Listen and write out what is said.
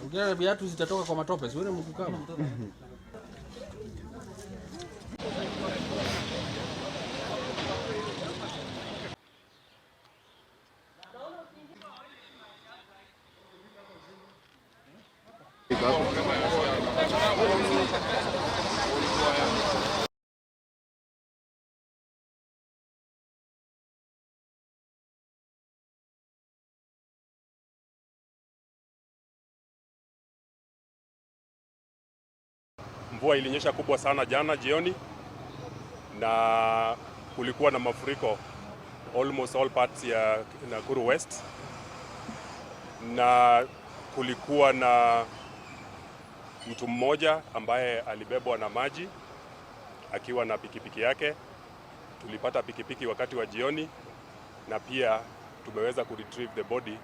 Ukiona viatu zitatoka kwa matope, sione mguu kama. Mvua ilinyesha kubwa sana jana jioni na kulikuwa na mafuriko almost all parts ya Nakuru West, na kulikuwa na mtu mmoja ambaye alibebwa na maji akiwa na pikipiki yake. Tulipata pikipiki wakati wa jioni na pia tumeweza kuretrieve the body